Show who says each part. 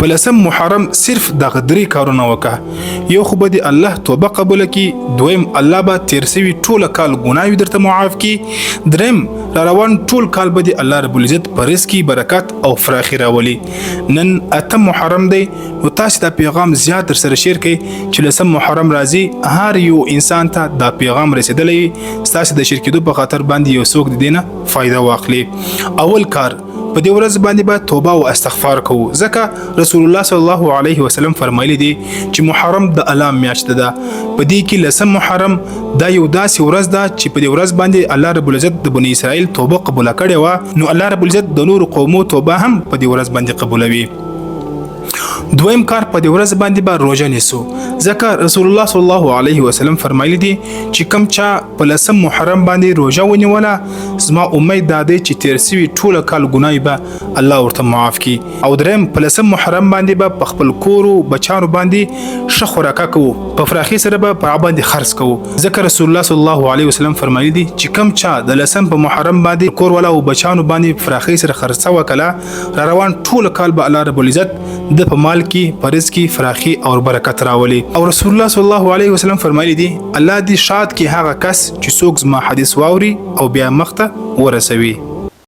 Speaker 1: په لسم محرم صرف دغه درې کارونه وکړه. یو خو به دې الله توبه قبوله کی، دویم الله به تیر سوي ټوله کال ګناوي درته معاف کی، دریم را روان ټول کال به دې الله رب العزت په رزق کې برکت او فراخي راولي. نن اتم محرم دی، نو تاسو دا پیغام زیات در سره شیر کړئ چې لسم محرم راځي، هر یو انسان ته دا پیغام رسیدلی وي. ستاسو د شیر کېدو په خاطر باندې یو څوک د دې نه فایده واخلي. اول کار، په دې ورځ باندې به توبه او استغفار کوو، ځکه رسول الله صلی الله علیه وسلم فرمایلی دي چې محرم د الله میاشت ده. په دې کې لسم محرم دا یو داسې ورځ ده چې په دې ورځ باندې الله رب العزت د بنی اسرائیل توبه قبوله کړې وه، نو الله رب العزت د نورو قومو توبه هم په دې ورځ باندې قبولوي. دویم کار، په دې ورځ باندې به روژه نیسو، ځکه رسول الله صلی الله علیه وسلم فرمایلی دي چې کم چا په لسم محرم باندې روژه ونیوله، زما امید دا دی چې تیر سوي ټوله کال ګناهی به الله ورته معاف کړي. او دریم، په لسم محرم باندې به په خپل کورو بچانو باندې ښه خوراکه کوو، په فراخي سره به په باندې خرڅ کوو، ځکه رسول الله صلی الله علیه وسلم فرمایلی دي چې کم چا د لسم په محرم باندې کور والا او بچانو باندې فراخي سره خرڅه وکړه، را روان ټول کال به الله رب العزت د په مال کې، په رزق کې فراخي او برکت راولي. او رسول الله صلی الله علیه وسلم فرمایلی دي، الله دې شاد کې هغه کس چې څوک زما حدیث واوري او بیا مخته ورسوي.